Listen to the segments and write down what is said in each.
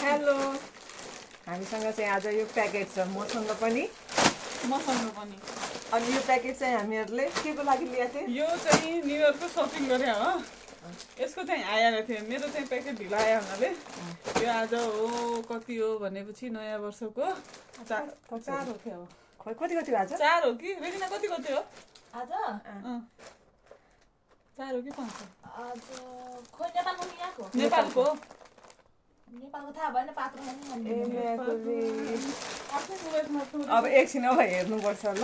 Hello हामीसँग चाहिँ आज यो प्याकेट छ मसँग पनि अनि यो प्याकेट चाहिँ हामीहरूले के को लागि ल्याएको थियौँ यो चाहिँ न्यू इयरको सपिङ गरे हो यसको चाहिँ आएर थियो मेरो चाहिँ प्याकेट ढिलो आयो हुनाले यो आज हो कति हो भनेपछि नयाँ वर्षको चार हो क्या हो खोइ कति कति आज 4 हो कि रेजिना कति कति हो आज 4 हो कि 5 हो आज खोइ नेपालको कि यहाँको नेपालको नेपालको थाहा भएन पात्रमा नि ए आफ्नै मोबाइलमा अब एकछिन अब हेर्नुपर्छ ल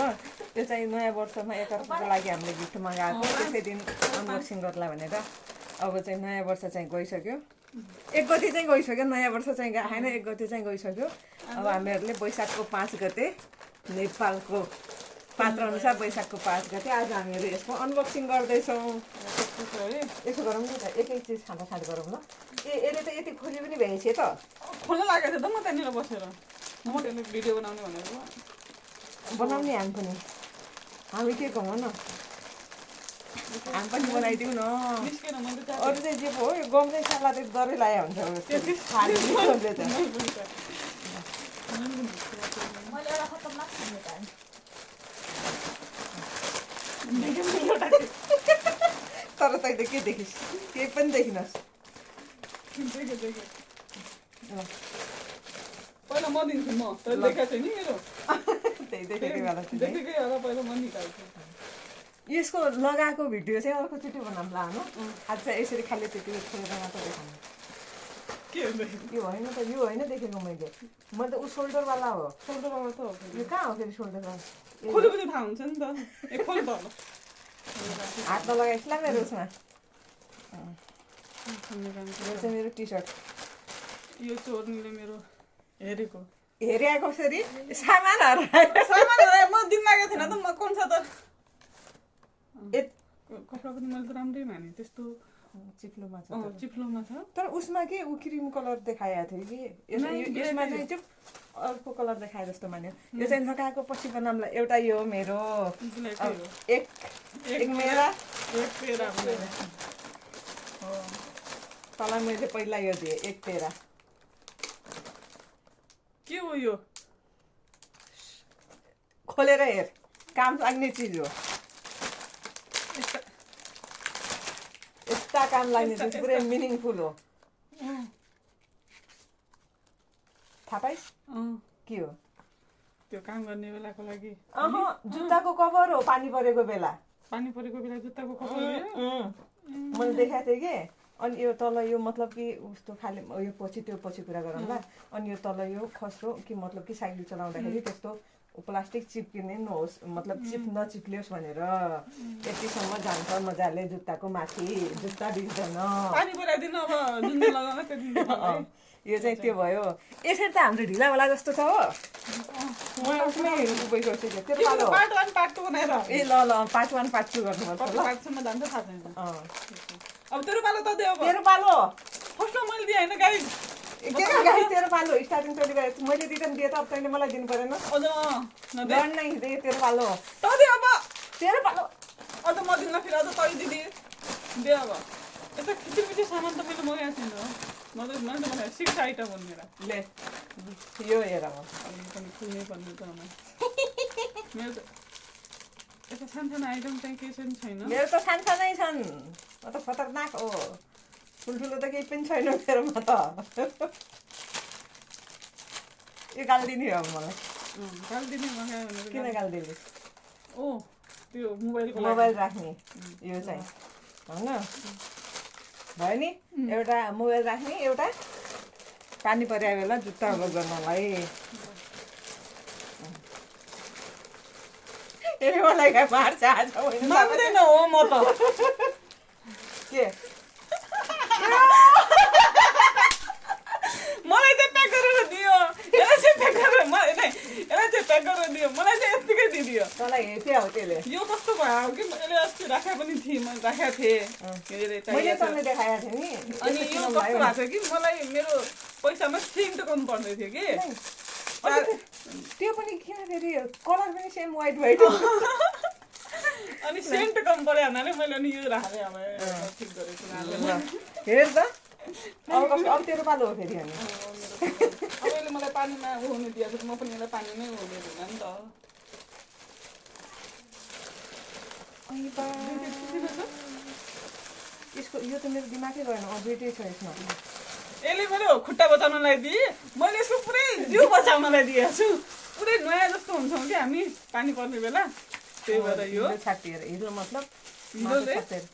त्यो चाहिँ नयाँ वर्षमा एकअर्काको लागि हामीले गिफ्ट मगाएको त्यसै दिन अनबक्सिङ गर्ला भनेर अब चाहिँ नयाँ वर्ष चाहिँ गइसक्यो एक गते चाहिँ गइसक्यो नयाँ वर्ष चाहिँ आएन एक गते चाहिँ गइसक्यो अब हामीहरूले वैशाखको 5 गते नेपालको पात्र अनुसार वैशाखको 5 गते आज हामीहरू यसको अनबक्सिङ गर्दैछौँ यसो गरौँ नि त एक एक चिज खाँदा खाँदा गरौँ ल यसले त यति खोली पनि भ्याएछ त खोल्न लागेको थियो त म त्यहाँनिर बसेर म त्यसले भिडियो बनाउने भनेको बनाउने हामी पनि हामी के कहौँ न हामी पनि बनाइदिउँ न निस्केर मैले त अरू चाहिँ जे पो हो यो गम चाहिँ साला चाहिँ डरै लागेको हुन्छ मैले एउटा खतरनाक खाने पाएँ तर तैँले के देखिस् केही पनि देखिनस् पहिला म दिन्छु म तर देखाएको छैन नि मेरो त्यही देखेकै बेला देखेकै होला पहिला म निकाल्छु यसको लगाएको भिडियो चाहिँ अर्कोचोटि बनाऊँ लानु आज चाहिँ यसरी खालि त्यति खोलेर मात्र देखाउनु के हो यो होइन त यो होइन देखेको मैले त ऊ सोल्डरवाला हो सोल्डरवाला त हो यो कहाँ हो फेरि सोल्डरवाला खोलेपछि थाहा हुन्छ नि त ए खोल त हात नलगाइस् ल मेरो उसमा यो चाहिँ मेरो टी सर्ट यो चोर्नीले मेरो हेरेको हेरे कसरी सामान हरायो सामान हरायो म दिन लागेको थिएन त म कुन छ त कपडा पनि मैले त राम्रै माने त्यस्तो चिप्लोमा छ चिप्लोमा छ तर उसमा के ऊ क्रिम कलर देखाएको थियो कि यसमा चाहिँ चुप अर्को कलर देखाए जस्तो मान्यो यो चाहिँ लगाएको पछि बनाउँला एउटा यो मेरो एक मेरा एक पेरा तँलाई मैले पहिला यो दिएँ एक तेरा के हो यो खोलेर हेर काम लाग्ने चिज हो यस्ता काम लाग्ने चिज पुरै मिनिङफुल हो थाहा पाइस् के हो त्यो काम गर्ने बेलाको लागि जुत्ताको कभर हो पानी परेको बेला पानी परेको बेला जुत्ताको कपडा मैले देखाएको थिएँ कि अनि यो तल यो मतलब कि उस्तो खाले यो पछि त्यो पछि कुरा गरौँला अनि यो तल यो खस्रो कि मतलब कि साइकल चलाउँदाखेरि त्यस्तो प्लास्टिक चिप्किने नहोस् मतलब नचिप्लियोस् भनेर यतिसम्म जान्छ मजाले जुत्ताको माथि जुत्ता बिग्दैन पानी पराइदिनु अब जुन दिन लगाउन त्यो दिन यो चाहिँ त्यो भयो यसरी त हाम्रो ढिलावाला जस्तो छ हो म उसमै गइसकेको थिएँ तेरो पालो पार्ट 1 पार्ट 2 बनाएर ए ल पार्ट 1 पार्ट 2 गर्नुपर्छ ल पार्ट 2 सम्म जान्छ थाहा छैन अब तेरो पालो त देऊ तेरो पालो फर्स्टमा मैले दिएँ होइन गाइस के गाई तेरो पालो स्टार्टिङ तैँले गरेको मैले रिटर्न दिएँ त अब तैँले मलाई दिनु परेन अझ डर नै दे तेरो पालो त दे अब तेरो पालो अझ म दिन्न फेरि अझ तै दिदी दे अब यता खिचिपिची सामान त मैले मगाएको थिइनँ मैले त मलाई 6 आइटम हुन् मेरा ले यो हेर म पनि खुल्नै पर्ने त मेरो त यता सानसानो आइटम चाहिँ केही पनि छैन मेरो त सानसानै छन् म त खतरनाक हो ठुल्ठुलो त केही पनि छैन मेरोमा त यो गालिदिने हो मलाई गालिदिने मगायो भने किन गालिदिने ओ त्यो मोबाइल राख्ने यो चाहिँ होइन भयो नि एउटा मोबाइल राख्ने एउटा पानी परेको बेला जुत्ता गर्नलाई यसले मलाई क्या मार्छ आज मान्दैन हो म त के मलाई चाहिँ प्याक गरेर दियो यसलाई चाहिँ प्याक गरेर यसलाई चाहिँ प्याक गरेर दियो मलाई चाहिँ यत्तिकै दिदियो तँलाई हेर्थ्यो हो त्यसले यो कस्तो भयो कि मैले अस्ति राखेको पनि थिएँ मैले राखेको थिएँ मैले तँलाई देखाएको थिएँ नि अनि यो कस्तो भएको थियो कि मलाई मेरो पैसामा सेम त कम पर्दै थियो कि त्यो पनि किन फेरि कलर पनि सेम वाइट अनि सेन्ट कम पर्यो हुनाले मैले अनि यो राखेँ अब ठिक गरेको हेर त अब कस्तो अब तेरो पालो हो फेरि अनि अब यसले मलाई पानीमा हुनु दिएको म पनि यसलाई पानीमै हुने दिन्न नि त यसको यो त मेरो दिमागै गएन दुइटै छ यसमा यसले मेरो खुट्टा बचाउनलाई दिए मैले यसको पुरै जिउ बचाउनलाई दिएको छु पुरै नयाँ जस्तो हुन्छौँ कि हामी पानी पर्ने बेला त्यही भएर यो छाटिएर हिरो मतलब हिरो चाहिँ छाटेर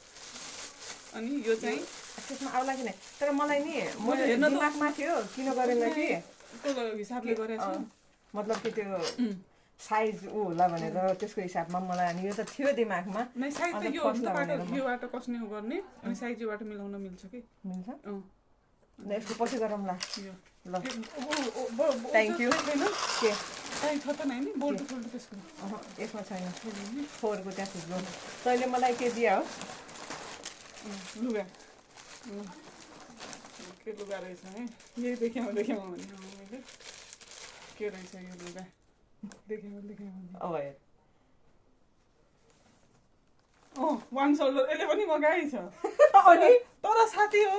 अनि यो चाहिँ त्यसमा आउला कि नै तर मलाई नि मैले हेर्न त- दिमागमा थियो किन गरेन कि को हिसाबले गरेको छु मतलब कि त्यो साइज ऊ होला भनेर त्यसको हिसाबमा मलाई अनि यो त थियो दिमागमा नै साइज त यो हो नि त बाटो योबाट कस्ने हो गर्ने अनि साइज योबाट मिलाउन मिल्छ कि मिल्छ अँ ल यसको पछि गरौँला यो ल थ्याङ्क you. के चाहिँ छ त नै नि बोल्ट फोल्ट त्यसको यसमा छैन फोहोरको त्यहाँ थुप्रो तैँले मलाई के दिया हो लुगा के लुगा रहेछ है यही देख्यामा भने मैले के रहेछ यो लुगा देख्यामा अब हेर वान सोल्डर यसले पनि मगाइ छ अनि तर साथी हो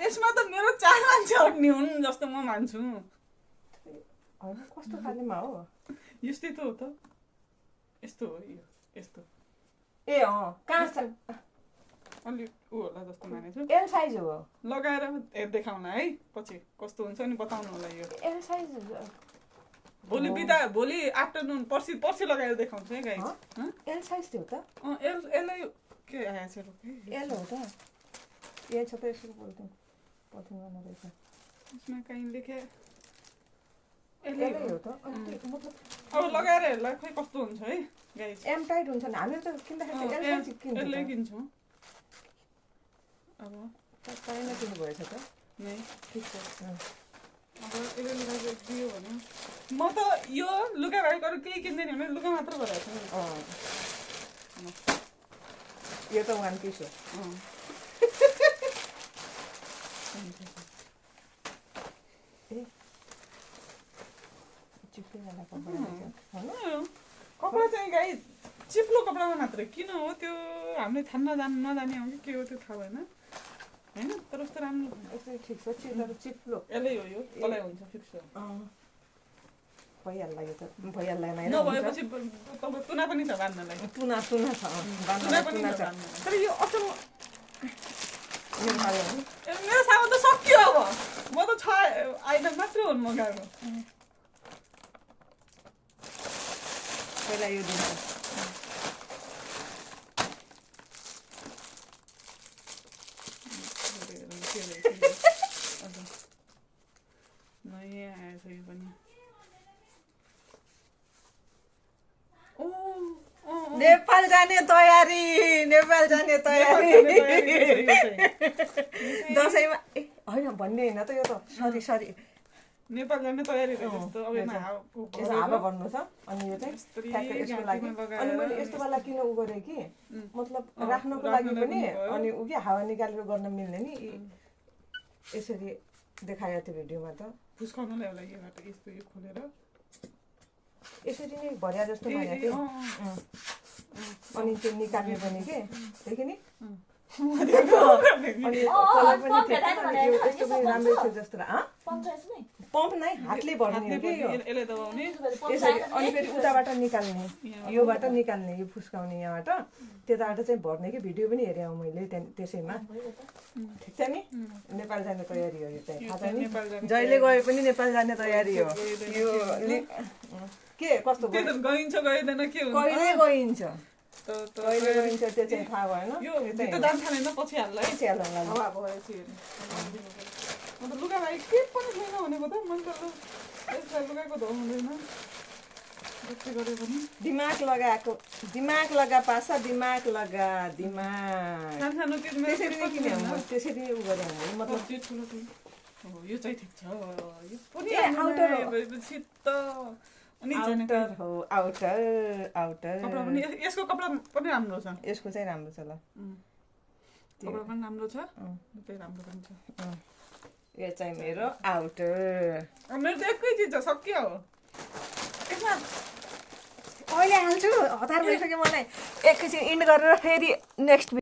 यसमा त मेरो 4 मान्छे अट्ने हुन् जस्तो म मान्छु होइन कस्तो खालेमा हो यस्तै त हो त यस्तो हो यो यस्तो ए कहाँ छ अलि ऊ होला जस्तो मानेछु एल साइज हो लगाएर देखाउन है पछि कस्तो हुन्छ नि बताउनु होला यो एल साइज भोलि बिदा भोलि आफ्टरनुन पर्सि लगाएर देखाउँछु है गाइस एल साइज थियो त यसलाई के आएछ रोके एल हो त यही छ त यसको पोलिथिन गर्नु रहेछ यसमा कहीँ लेखे एलै हो त मतलब अब लगाएर हेर्ला खै कस्तो हुन्छ है गाइस एम टाइट हुन्छ नि हामीले त किन्दाखेरि एल साइज किन्छ यसले किन्छौँ अब तपाईँ किन्नु भएछ त नै ठिक छ अब यसले लुगा दियो भने म त यो लुगा बाहेक अरू केही किन्दैन भने लुगा मात्र गरेको छु यो त वान पिस हो कपडा चाहिँ गाई चिप्लो कपडामा मात्रै किन हो त्यो हामीले छान्न नजाने हो कि के हो त्यो थाहा भएन होइन तर कस्तो राम्रो ठिक छ तर चिप्लो यसले हो यो तलै हुन्छ फिक्स हो भइहाल्ला यो त भइहाल्ला नै नभएपछि तपाईँ तुना पनि छ बाँध्नलाई तुना तुना छ तुना पनि छ तर यो अचम्म मेरो सामान त सकियो अब म त 6 आइटम मात्र हुन् मगाएको पहिला यो दिन्छ नयाँ आएछ यो पनि नेपाल जाने तयारी दसैँमा ए होइन भन्ने होइन त यो त सरी नेपाल जाने तयारी रहेछ जस्तो अब यसो हावा गर्नु छ अनि यो चाहिँ ठ्याक्क यसको लागि अनि मैले यस्तो वाला किन उ गरेँ कि मतलब राख्नको लागि पनि अनि उ के हावा निकालेर गर्न मिल्ने नि यसरी देखाएको थियो भिडियोमा त फुस्काउनुलाई होला योबाट यस्तो यो खोलेर यसरी नै भर्या जस्तो भयो कि अनि त्यो निकाल्ने पनि के देखि नि अनि कलर पनि यस्तो पनि राम्रै थियो जस्तो पम्प नै हातले भर्ने हो कि यसले दबाउने यसरी अनि फेरि उताबाट निकाल्ने योबाट निकाल्ने यो फुस्काउने यहाँबाट त्यताबाट चाहिँ भर्ने कि भिडियो पनि हेरेँ मैले त्यसैमा ठिक छ नि नेपाल जाने तयारी हो यो चाहिँ थाहा छ नि जहिले गए पनि नेपाल जाने तयारी हो यो के कस्तो गइन्छ गइँदैन के हुन्छ कहिले गइन्छ कहिले गइन्छ त्यो चाहिँ थाहा भएन यो भित्र जान थालेन पछि हाल्ला है हावा भएपछि अन्त लुगा भाइ के पनि छैन भनेको त मैले त यसलाई लुगाको धो हुँदैन जति गरे पनि दिमाग लगा पासा दिमाग लगा दिमाग सानो चिजमा त्यसरी नै किने त्यसरी उ गरे मतलब त्यो ठुलो यो चाहिँ ठिक छ यो पनि आउटर भएपछि त आउटर हो आउटर कपडा पनि यसको कपडा पनि राम्रो छ यसको चाहिँ राम्रो छ ल कपडा पनि राम्रो छ त्यही राम्रो पनि छ यो चाहिँ मेरो आउटर मेरो त एकै चिज छ सकियो हो यसमा अहिले हाल्छु हतार भइसक्यो मलाई एकैछिन इन्ड गरेर फेरि नेक्स्ट